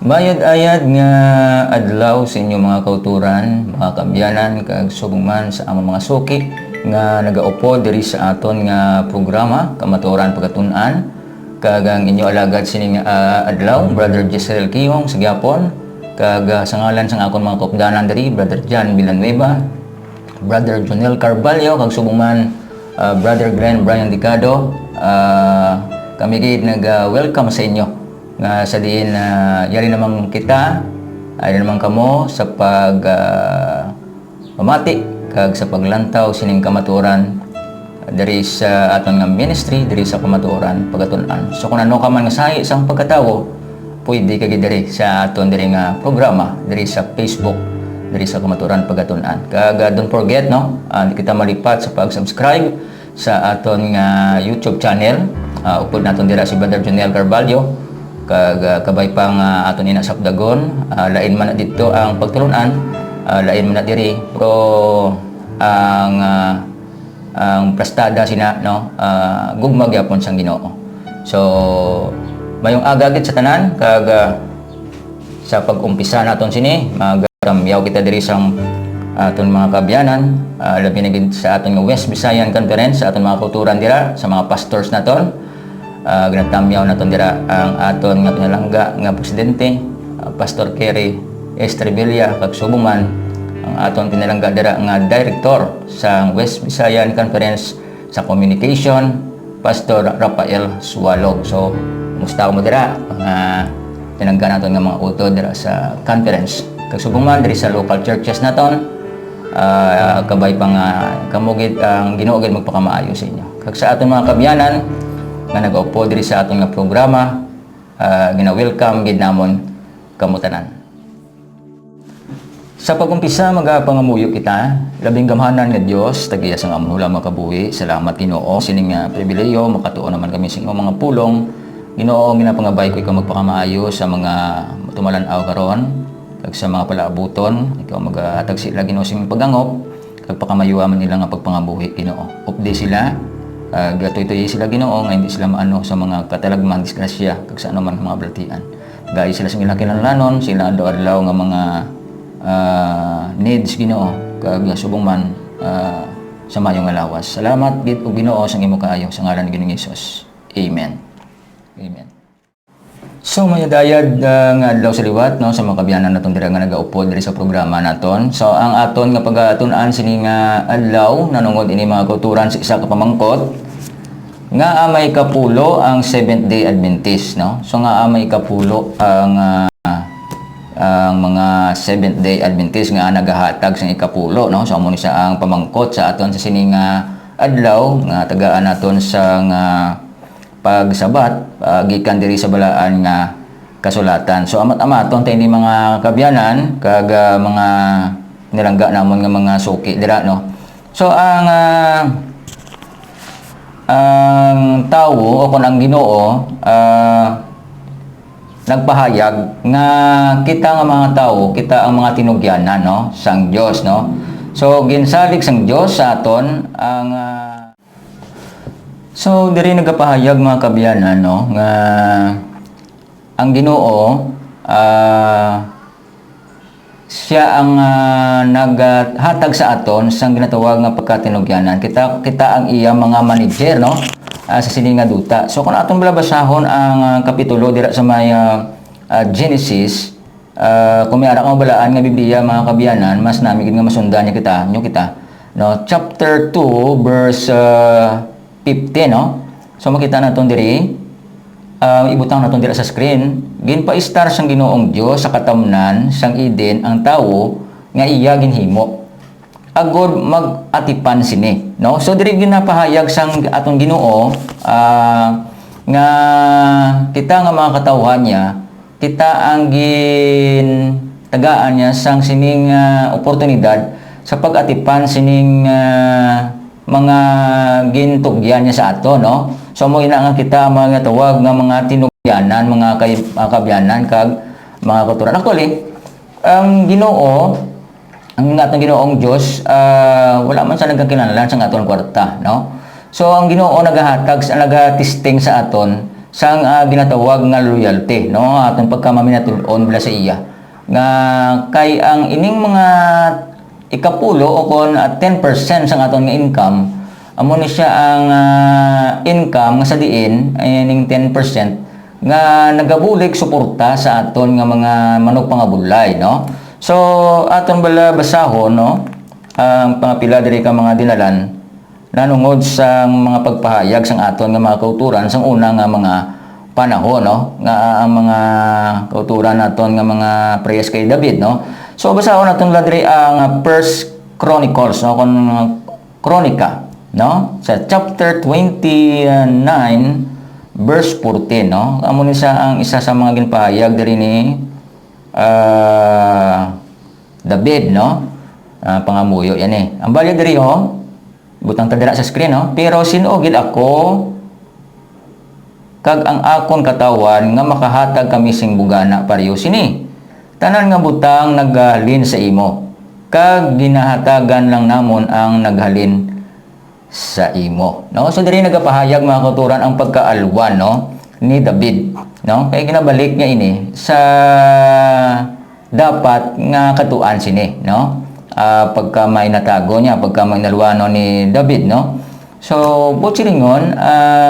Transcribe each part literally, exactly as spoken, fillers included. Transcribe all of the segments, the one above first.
Mayad-ayad nga adlaw sa inyo, mga kauturan, mga kaabyanan, kag subong man sa among mga suki nga nagaupod diri sa aton nga programa, Kamatuoran Pagatun-an, kag ang inyo alagad sining, ah, adlaw, Brother Jezreel Kiyong sa gihapon, kag, ah, sa ngalan sang akon mga kaupdanan diri, Brother John Villanueva, Brother Jonel Carbalho, kag subong man, ah, Brother Glenn Brian Dicado, ah, kami gid nag, ah, welcome sa inyo nga sa diin, ah, yari naman kita, yari naman kamo sa pag, ah, pamati kag sa paglantaw sining kamatuoran diri sa aton nga ministry, diri sa Kamatuoran Pagatun-an. So, kung ano ka man nga sahi sang pagkatawo, pwede ka gid diri sa aton diri nga programa, diri sa Facebook, diri sa Kamatuoran Pagatun-an. Kag, ah, don't forget, no, ah, di kita malipat sa pag-subscribe sa aton nga YouTube channel. Ah, upod naton dira si Brother Jonel Carbalho, kag, ah, kabay pa nga aton ina sapdagon, ah, lain man na didto ang pagtulon-an, ah, lain man na diri, pero ang, ah, ang plastada sina, no, ah, gugma gyapon sang Ginoo. So, mayong aga gid sa tanan, kag, ah, sa pag-umpisa naton sini, magtamyaw kita diri sang aton mga kaabyanan, ah, labi na gid sa aton nga West Visayan Conference, sa aton mga kauturan dira, sa mga pastors naton. Ah, ginatamyaw naton dira ang aton nga pinalangga nga presidente, ah, Pastor Kerry Estrevilla, kag subong man ang aton pinalangga dira nga director sa West Visayan Conference sa Communication, Pastor Rafael Sualog. So, kumusta mo dira, mga pinalangga naton nga mga utod dira sa conference? Kag subong man diri sa local churches naton, ah, kabay pa nga kamo gid, ang Ginoo gid magpakamaayo sa inyo. Kag sa aton mga kaabyanan nga nagaupod diri sa aton nga programa, ah, gina-welcome gid namon kamo tanan. Sa pag-umpisa, magapangamuyo kita. Labing gamhanan nga Dios, tag-iya sang amon hulam nga kabuhi, salamat, Ginoo, sining, ah, pribilehiyo, makatuon naman kami sa imong mga pulong. Ginoo, ginapangabay ko ikaw magpakamaayo sa mga tumalan-aw karon, kag sa mga palaabuton, ikaw magahatag sila, Ginoo, sing pagangop, kag pakamayuha man nila nga pagpangabuhi, Ginoo. Updi sila, kag tuytoyi sila, Ginoo, nga hindi sila maano sa mga katalagman, disgrasya, kag sa anuman nga mga balatian. Gai sila sa ilang kinahanglanon, sa ilang adlaw-adlaw nga mga, ah, needs, Ginoo, kag subong man, ah, sa maayo nga lawas. Salamat gid, O Ginoo, sang imo kaayo, sa ngalan ni Ginoong Jesus. Amen. Amen. So, mayad-ayad, ah, nga adlaw sa liwat, no, sa mga kaabyanan naton dira nga nagaupod diri sa programa naton. So, ang aton nga pagatun-an sini nga adlaw, nanungod ini mga kauturan sa isa ka pamangkot, ngaa may kapulo ang Seventh Day Adventist, no? So, ngaa may kapulo ang, ah, ang mga Seventh Day Adventist nga nagahatag sang ikapulo, no? So, amo ni sa ang pamangkot sa aton sa sini nga adlaw nga tagaan naton sang pagsabat, ah, gikan diri sa balaan nga kasulatan. So, amat-amaton ta ini mga kaabyanan kag, ah, mga nilangga namon nga mga suki dira, no? So, ang, ah, ang tawo o kon ang Ginoo, ah, nagpahayag nga kita nga mga tawo, kita ang mga tinugyanan, no, sang Dios, no? So, ginsalig sang Dios sa aton ang, ah, so, diri nagapahayag, mga kaabyanan, no, nga ang Ginoo, ah, siya ang, ah, naghatag sa aton sang ginatawag nga pagkatinugyanan. Kita, kita ang iya mga manager, no? Ah, sa sini nga duta. So, kung aton bala basahon ang, ah, kapitulo dira sa may, ah, ah, Genesis, ah, kung may ara ka mabalaan nga Biblia, mga kaabyanan, mas nami gid nga masundan niya kita, nyo kita. No? Chapter two, verse, ah, fifteen, no? So, makita naton diri, ah, ibutang naton dira sa screen. Ginpaistar sang Ginoong Dios sa katamnan sang Eden ang tawo nga iya ginhimo, agod mag-atipan sini, no? So, diri ginapahayag sang aton Ginoo, ah, nga kita nga mga katawuhan niya, kita ang gintagaan niya sang sining, ah, oportunidad sa pag-atipan sining, ah, mga gintugyan niya sa aton, no? So, amo ina nga kita ang mga tawag nga mga tinugyanan, mga kay-, mga kaabyanan, kag mga kauturan. Actually, ang Ginoo, ang atong Ginoong Dios, ah, wala man sa nagkakinahanglan sa aton kwarta, no? So, ang Ginoo nagahatag, sa, nagatesting sa aton sang, ah, ginatawag nga loyalty, no? Aton pagkamaminatud-on bala sa iya. Nga kay ang ining mga ikapulo o kon, ah, ten percent sang aton nga income, amo ni siya ang, ah, income nga sa diin, ay ning ten percent nga nagabulig suporta sa aton nga mga manugpangabulay, no? So, aton bala basahon, no? Ang pangapila diri ka mga dinalan, nanungod sa mga pagpahayag sang aton nga mga kauturan sang una nga mga panahon, no? Nga ang mga kauturan naton nga mga parehas kay David, no? So, basahon naton la diri ang First Chronicles, no? Kon Kronika, no? Sa chapter twenty-nine, verse fourteen, no? Amo ni sa ang isa sa mga ginpahayag diri ni, ah, David, no? Ah, pangamuyo yan eh. Ang bali diri, oh, butang ta dira sa screen, no? Pero sin-o gid ako kag ang akon katawhan nga makahatag kami sing bugana pareho sini? Tanan nga butang naghalin sa imo, kag ginahatagan lang namon ang naghalin sa imo. No? So, diri nagapahayag, mga kauturan, ang pagkaalwan, no, ni David, no? Kay ginabalik niya ini sa dapat nga katuan sini, no? Ah, pagka may natago niya, pagka may nalwano ni David, no? So, buot silingon, ah,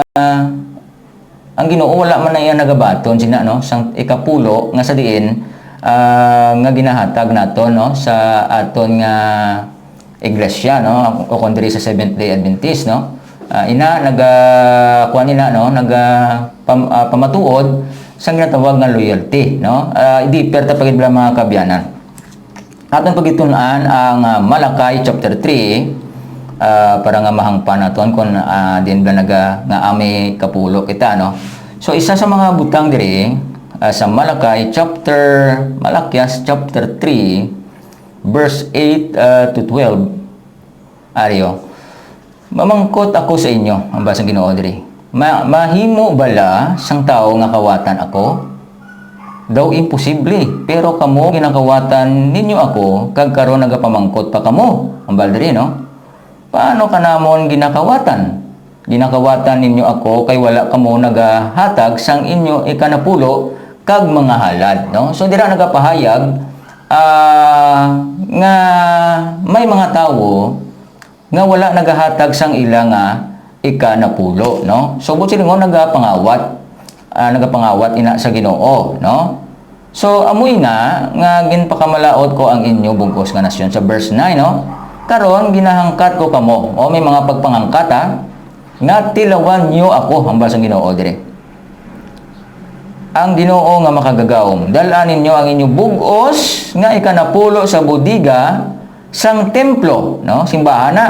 ang Ginoo wala man na iya nagabaton sina, no, sang ikapulo nga sa diin, ah, nga ginahatag nato, no, sa aton nga iglesia, no, o kon diri sa Seventh Day Adventist, no. Ah, ina naga kuan ina, no, naga pam-, ah, pamatuod sang ginatawag nga loyalty, no. Ah, i-deeper ta pa gid bala, mga kaabyanan. Aton pagitun-an ang, ah, Malachi chapter three, ah, para nga mahangpan naton kon, ah, din ba naga-, nga amoy kapulo kita, no? So, isa sa mga butang diri, ah, sa Malachi chapter, Malakias chapter three, verse eight, ah, to twelve, ari, oh. Mamangkot ako sa inyo, ang basang Ginoo diri. Ma-, mahimo bala sang tawo nga kawatan ako? Daw imposible, pero kamo ginakawatan ninyo ako, kag karon nagapamangkot pa kamo. Ang bal diri, no? Paano ka namon ginakawatan? Ginakawatan ninyo ako kay wala kamo nagahatag sang inyo ikanapulo kag mga halad, no? So, dira nagapahayag, ah, nga may mga tawo nga wala nagahatag sang ila nga ikanapulo, no? So, buot silingon, nagapangawat, ah, nagapangawat ina sa Ginoo, no? So, amoy na nga ginpakamalaut ko ang inyo bug-os nga nasyon sa verse nine, no? Karon, ginahangkat ko kamo, o may mga pagpangangkat, ha, nga tilawan niyo ako, hambal sang Ginoo diri. Ang Ginoo nga Makagagahom, dal-a ninyo ang inyo bug-os nga ikanapulo sa bodega sang templo, no? Simbahan na,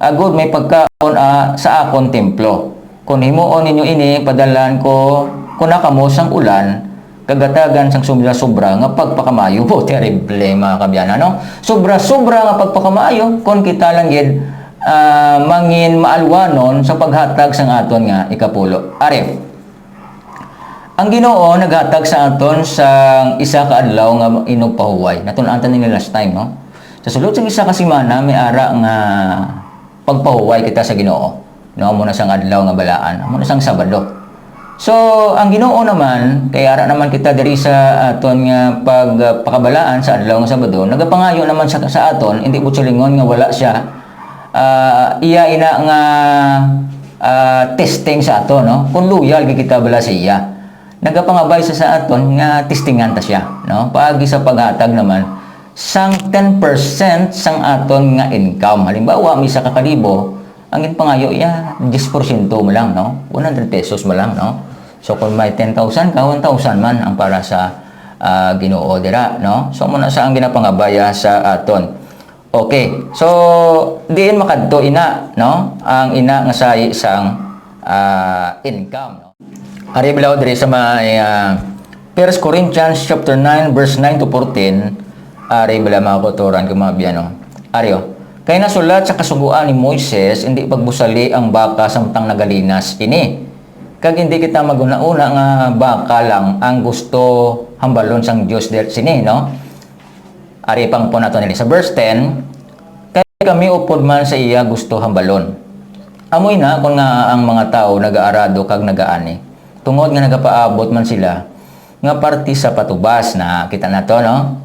agod may pagkaon, ah, sa akon templo. Kon himuon ninyo ini, padalhan ko, ko na kamo sang ulan, kag hatagan sang sobra-sobra nga pagpakamayo. Bo, terrible, mga kaabyanan, no? Sobra-sobra nga pagpakamayo, kon kita lang gid, ah, mangin maalwanon sa paghatag sang aton nga ikapulo. Arif. Ang Ginoo naghatag sa aton sang isa ka adlaw nga inugpahuway. Natun-an ta nini last time, no? Sa sulod sang isa ka semana, may ara nga pagpahuway kita sa Ginoo, no? Amo na sang adlaw nga balaan, amo na sang Sabado. So, ang Ginoo naman, kay ara naman kita diri sa aton nga pagpakabalaan sa adlaw nga Sabado, nagapangayo naman sa, sa aton, hindi buot silingon nga wala siya, ah, iya ina nga, ah, testing sa ato, no? Kung loyal gid kita bala sa iya. Nagapangabay sa, sa aton nga testingan ta siya, no? Paagi sa paghatag naman sang ten percent sang aton nga income. Halimbawa, may isa ka kalibo, ang ginpangayo iya, diyes porsyento mo lang, no? One hundred pesos mo lang, no? So, kung may ten thousand ka, one thousand man ang para sa, ah, Ginoo dira, no? So, amo na sa ang ginapangabaya sa aton. Okay. So, diin makadto ina, no? Ang ina nga sahi sang, ah, income, no? Ari bala diri sa may, ah, First Corinthians chapter nine, verse nine to fourteen, ari bala, mga kauturan kag mga abyanan. Ari, oh. Kay nasulat sa Kasugoan ni Moises, "Indi pagbusali ang baka samtang nagalinas ini." Kag indi kita maghunahuna nga baka lang ang gusto hambalon sang Dios diri sini, no? Ari pang po nato nila sa verse ten, "Kay kami upod man sa iya gusto hambalon." Amoy na kon nga ang mga tawo nagaarado kag nagaani, tungod nga nagapaabot man sila nga parte sa patubas na, kita na to, no?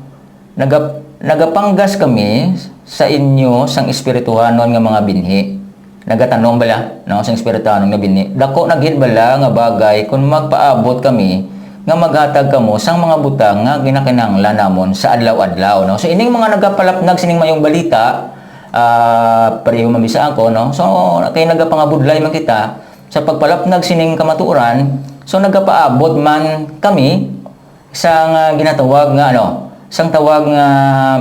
Nagap-, nagapanggas kami sa inyo sang espirituhanon nga mga binhi. Nagatanom bala, no, sang espirituhanon nga binhi. Dako na gid bala nga bagay kon magpaabot kami nga maghatag kamo sang mga butang nga ginakinahanglan namon sa adlaw-adlaw, no? So, ining mga nagapalapnag sining mayong balita, ah, pareho man bisa ako, no? So, kay nagapangabudlay man kita sa pagpalapnag sining kamatuoran, so nagapaabot man kami sang, ah, ginatawag nga, ano, sang tawag nga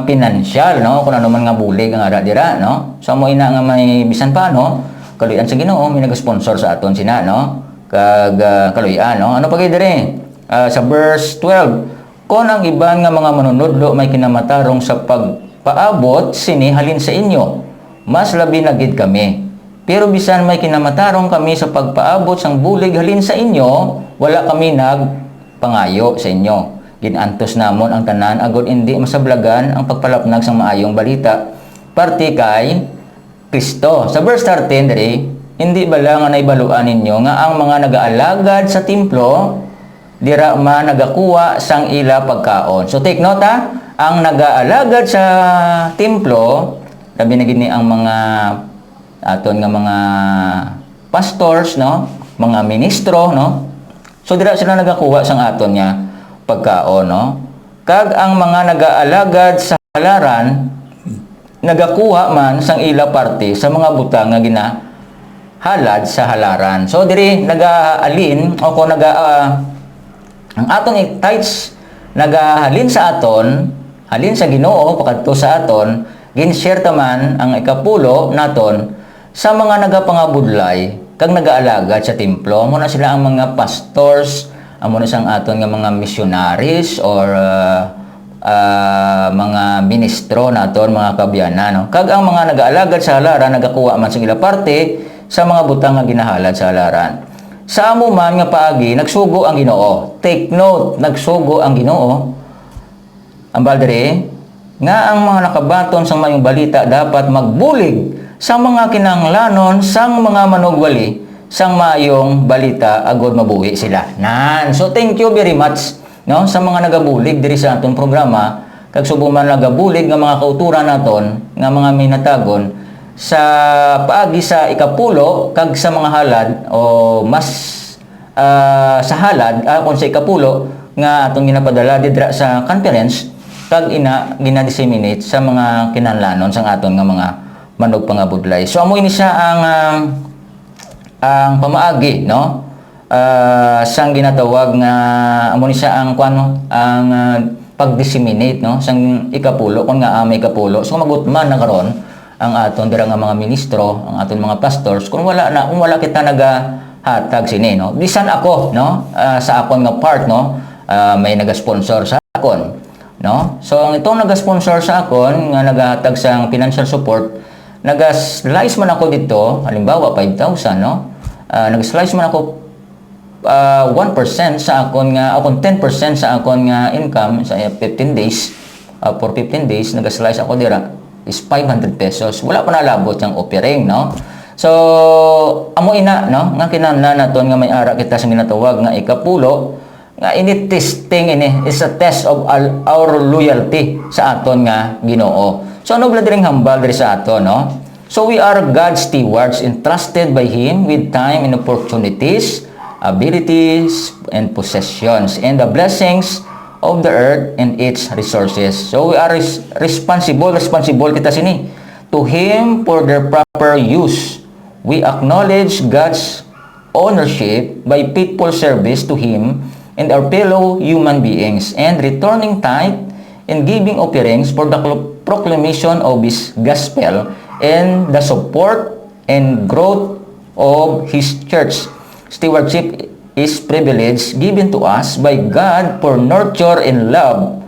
pinansyal, no? Kung ano man nga bulig ang ara dira, no? So, amo ina nga may bisan pa, no? Kaluy-an sa Ginoo, may nag-sponsor sa aton sina, no? Kag, ah, kaluy-an, no? Ano pa gid diri? Ah, sa verse twelve, "Kon ang iban nga mga manunodlo may kinamatarong sa pagpaabot sini halin sa inyo, mas labi na gid kami. Pero bisan may kinamatarong kami sa pagpaabot sang bulig halin sa inyo, wala kami nagpangayo sa inyo. Gin-antos namon ang tanan agod indi masablagan ang pagpalapnag sang maayong balita parte kay Cristo." Sa verse thirteen diri, "Indi bala nga nahibaluan ninyo nga ang mga nagaalagad sa templo dira man nagakuha sang ila pagkaon?" So, take note, ha, ang nagaalagad sa templo, labi na gid ni ang mga aton nga mga pastors, no, mga ministro, no. So, dira sila nagakuha sang aton nga pagkaon, no. Kag ang mga nagaalagad sa halaran nagakuha man sang ila parte sa mga butang nga ginahalad sa halaran. So, diri nagaalin o kung naga, ah, ang aton i-, tithes nagahalin sa aton, halin sa Ginoo pakadto sa aton, gin-share ta man ang ikapulo naton sa mga nagapangabudlay kag nagaalagad sa templo. Amo na sila ang mga pastors, amo na sang aton nga mga missionaries or, ah, ah, mga ministro naton, mga kaabyanan, no? Kag ang mga nagaalagad sa halaran nagakuha man sing ila parte sa mga butang nga ginahalad sa halaran. Sa amo man nga paagi, nagsugo ang Ginoo. Take note, nagsugo ang Ginoo. Ambal diri nga ang mga nakabaton sang mayong balita dapat magbulig sa mga kinahanglanon sang mga manugwali sang mayong balita agod mabuhi sila. Nan. So, thank you very much, no, sa mga nagabulig diri sa aton programa, kag subong man nagabulig nga mga kauturan naton, nga mga minatagon sa paagi sa ikapulo kag sa mga halad o mas, ah, sa halad, ah, kung sa ikapulo nga atong ginapadala didra sa conference, kag ina gina-disseminate sa mga kinahanglanon sang aton nga mga manugpangabudlay. So, amo ini siya ang, ah, ang pamaagi, no? Ah, sang ginatawag nga, amo ni siya ang, kuwan, no? Ang, ah, pag-disseminate, no? Sang ikapulo, kung nga, ah, may ikapulo. So, magutman na karon ang aton dira nga mga ministro, ang aton mga pastors, kung wala na, kung wala kita nagahatag sini, no? Bisan ako, no? Ah, sa akon nga part, no? Ah, may nagasponsor sa akon, no? So, ang itong nagasponsor sa akon nga nagahatag sang financial support, naga-slice man ako dito, halimbawa, five thousand, no? Ah, nag-slice man ako, ah, one percent sa akon nga, akon ten percent sa akon nga income sa fifteen days, ah, for fifteen days, nag-slice ako dira, is five hundred pesos. Wala pa nalabot ang offering, no? So, amo ina, no, nga kinahanglan naton nga may ara kita sa ginatawag nga ikapulo, nga ini testing ini is a test of al-, our loyalty sa aton nga Ginoo. So, ano bala diring hambal diri sa aton, no? So, we are God's stewards entrusted by Him with time and opportunities, abilities, and possessions, and the blessings of the earth and its resources. So, we are res-, responsible, responsible kita sini to Him for their proper use. We acknowledge God's ownership by faithful service to Him and our fellow human beings, and returning tithe and giving offerings for the clo-, proclamation of His gospel and the support and growth of His church. Stewardship is privilege given to us by God for nurture and love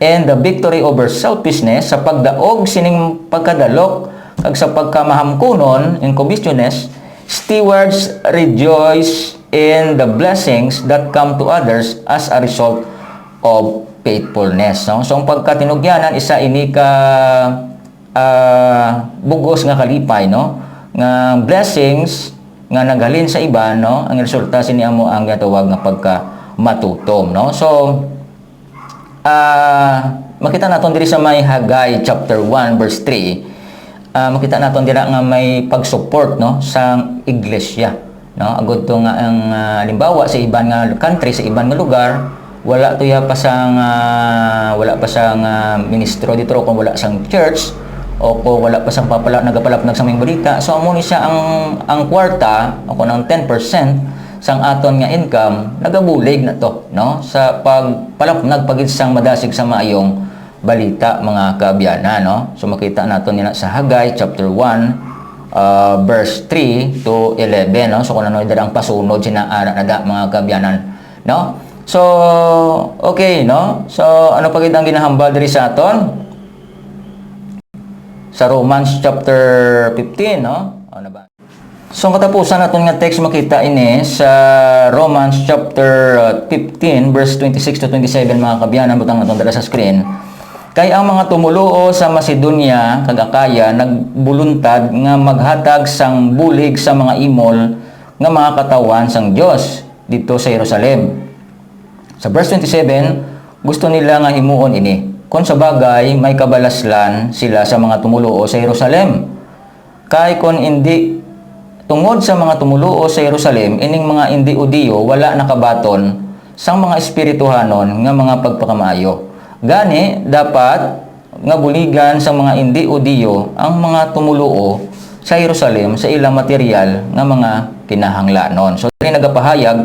and the victory over selfishness, sa pagdaog sining pagkadalok kag sa pagkamahamkunon and covetousness, stewards rejoice in the blessings that come to others as a result of faithfulness, no? So, ang pagkatinugyanan, isa ini ka, ah, bugos nga kalipay, no? Nga blessings nga naghalin sa iban, no, ang resulta sini amo ang ginatawag nga pagkamatutom, no? So, ah, makita naton diri sa may Haggai chapter one verse three, ah, makita naton dira nga may pag-support, no, sa iglesia, no? Agud to nga ang, ah, halimbawa sa iban nga country, sa iban nga lugar, wala to ya pa sang, ah, wala pa sang, ah, ministro dito, o kung wala sang church, o kung wala pa sang papala-, nagapalapnag sa may balita. So, amo ni siya ang, ang kwarta, o kung ang ten percent sang aton nga income, nagabulig na to, no? Sa pagpalapnag pa gid sang madasig sa maayong balita, mga kaabyanan, no? So, makita nato nila sa Haggai chapter one, ah, verse three to eleven, no? So, kung ano dira ang pasunod, sina ara na da, mga kaabyanan, no? So, okay, no? So, ano pa gid ang ginahambal diri sa aton? Sa Romans chapter fifteen, no? Ano ba? So, ang katapusan naton nga text, makita ini sa Romans chapter, uh, fifteen, verse twenty-six to twenty-seven, mga kaabyanan, butang naton dala sa screen. Kay ang mga tumuluo sa Macedonia kag Acaya nagbuluntad nga maghatag sang bulig sa mga imol nga mga katawhan sang Dios didto sa Jerusalem. Sa verse twenty-seven, gusto nila nga himuon ini, kon sa bagay may kabalaslan sila sa mga tumuluo sa Jerusalem. Kay kon indi, tungod sa mga tumuluo sa Jerusalem, ining mga indi-Judio wala nakabaton sang mga espirituhanon nga mga pagpakamaayo. Gani, dapat nga buligan sang mga indi-Judio ang mga tumuluo sa Jerusalem sa ila material nga mga kinahanglanon. So, diri nagapahayag,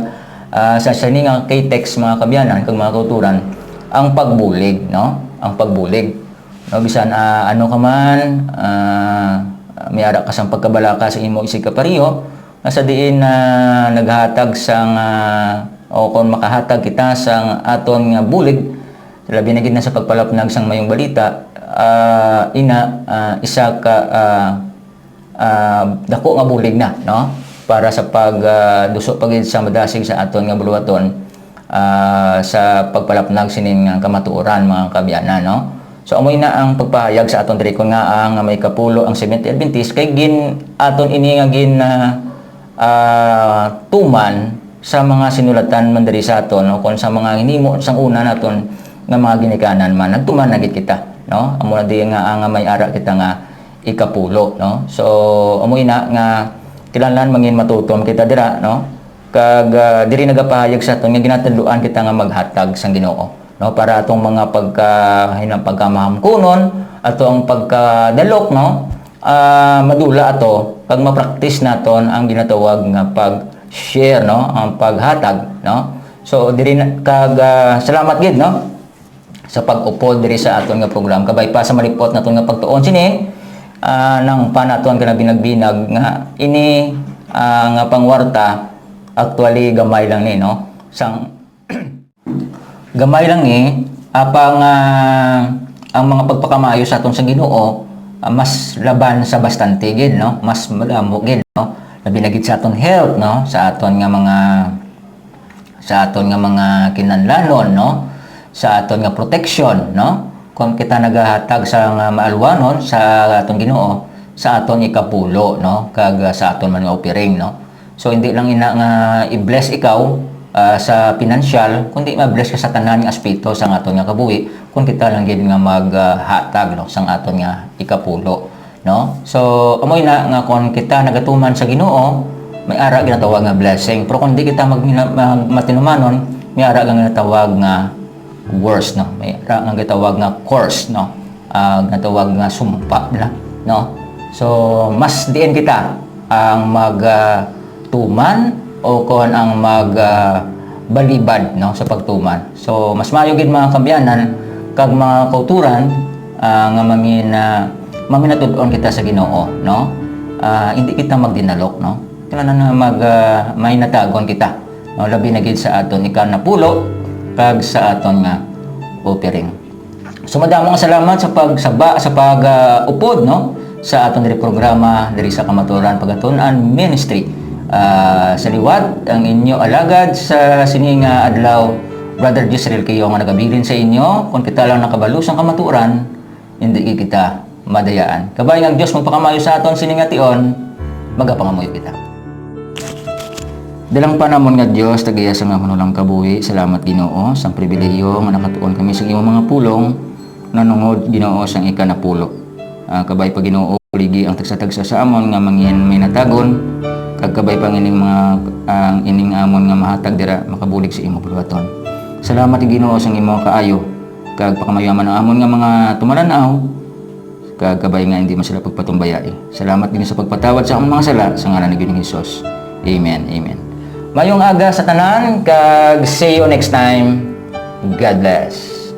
ah, sa sini nga kay text, mga kaabyanan kag mga kauturan, ang pagbulig, no? Ang pagbulig. No, bisan, ah, ano ka man, ah, may ara ka sang pagkabalaka sa imo isig kapareho, nga sa diin, ah, naghatag sang, ah, o kon makahatag kita sang aton nga bulig, labi na gid na sa pagpalapnag sang mayong balita, ah, ina, ah, isa ka, ah, ah, dako nga bulig na, no? Para sa pag, ah, duso pa gid sa madasig sa aton nga buluhaton, ah, sa pagpalapnag sining, ah, kamatuoran, mga kaabyanan, no? So, amoy na ang pagpahayag sa aton diri, kon ngaa nga may kapulo ang Seventh-day Adventist, kay gin-, aton ini nga gin-, ah, ah, tuman sa mga sinulatan man diri sa aton, o kon sa mga hinimo sang una naton nga mga ginikanan man, nagtuman na gid kita, no? Amo na di nga, ah, nga may ara kita nga ikapulo, no? So, amo ina nga kinahanglan mangin matutom kita dira, no? Kag, ah, diri nagapahayag sa aton nga ginatudloan kita nga maghatag sang Ginoo, no? Para atong mga pagka-, hinang pagkamahamkunon, ato ang pagkadalok, no? Ah, madula ato, kag ma-practice naton ang ginatawag nga pag-share, no? Ang paghatag, no? So, diri na, kag, ah, salamat gid, no? Sa pag-upod diri sa aton nga program. Kabay pa sa malipot naton nga pagtuon sini, ah, nang pa naton ka nabinag-binag nga ini, ah, nga pangwarta, actually, gamay lang ni, no? Sang gamay lang ni, apang, ah, ang mga pagpakamaayo sa aton sa Ginoo, ah, mas laban sa bastante gid, no? Mas madamo gid, no? Labi na gid sa aton health, no? Sa aton nga mga sa aton nga mga kinahanglanon, no? Sa aton nga protection, no? Kung kita nagahatag sa nga maalwanon sa aton Ginoo, sa aton ikapulo, no? Kag, ah, sa aton man nga offering, no? So, hindi lang ina nga i-bless ikaw, ah, sa pinansyal, kundi ma-bless ka sa tanan nga aspeto sa aton nga kabuhi, kung kita lang gid nga maghatag, no, sang aton nga ikapulo. No? So, amo ina nga kon kita nagatuman sa Ginoo, may ara ginatawag nga blessing. Pero kung di kita mag-, mag-, matinumanon, may ara nga ginatawag nga worse, no? May ara nga ginatawag nga curse, no? Ah, ginatawag nga sumpa na, no? So, mas diin kita ang mag, ah, tuman o kon ang mag, ah, balibad, no, sa pagtuman. So, mas maayo gid, mga kaabyanan kag mga kauturan, ah, nga mangin-, ah, maminatud-on kita sa Ginoo, no? Ah, hindi kita magdinalok, no? Kinahanglan nga mag, ah, mahinatagon kita, no? Labi na gid sa aton ikanapulo kag sa aton nga offering. So, madamo nga salamat sa pagsaba, sa pag, ah, upod, no, sa aton diri programa diri sa Kamatuoran Pagatun-an Ministry. Ah, sa liwat, ang inyo alagad sa sini nga adlaw, Brother Jezreel Kiyo, nga nagabilin sa inyo, kung kita lang nakabalo sang kamatuoran, hindi gid kita madayaan. Kabay nga ang Dios magpakamaayo sa aton sini nga tion, magapangamuyo kita. Dalangpan namon nga Dios, tag-iya sa nga manulang kabuhi, salamat, Ginoo, sang pribilehiyo nga nakatuon kami sa imong mga pulong, nanungod, Ginoo, sang ikanapulo. Ah, kabay pa, Ginoo, buligi ang tagsa-tagsa sa amon nga mangin may natagon, kag kabay pa ang ining mga, ang ining amon nga mahatag dira makabulig sa imo buluhaton. Salamat, Ginoo, sang imo kaayo, kag pakamayaman ang amon nga mga tumalan-aw, kag kabay nga hindi man sila pagpatumbayai. Salamat din sa pagpatawad sa among mga sala, sa ngalan ni Ginoong Jesus. Amen. Amen. Mayong aga sa tanan, kag see you next time. God bless.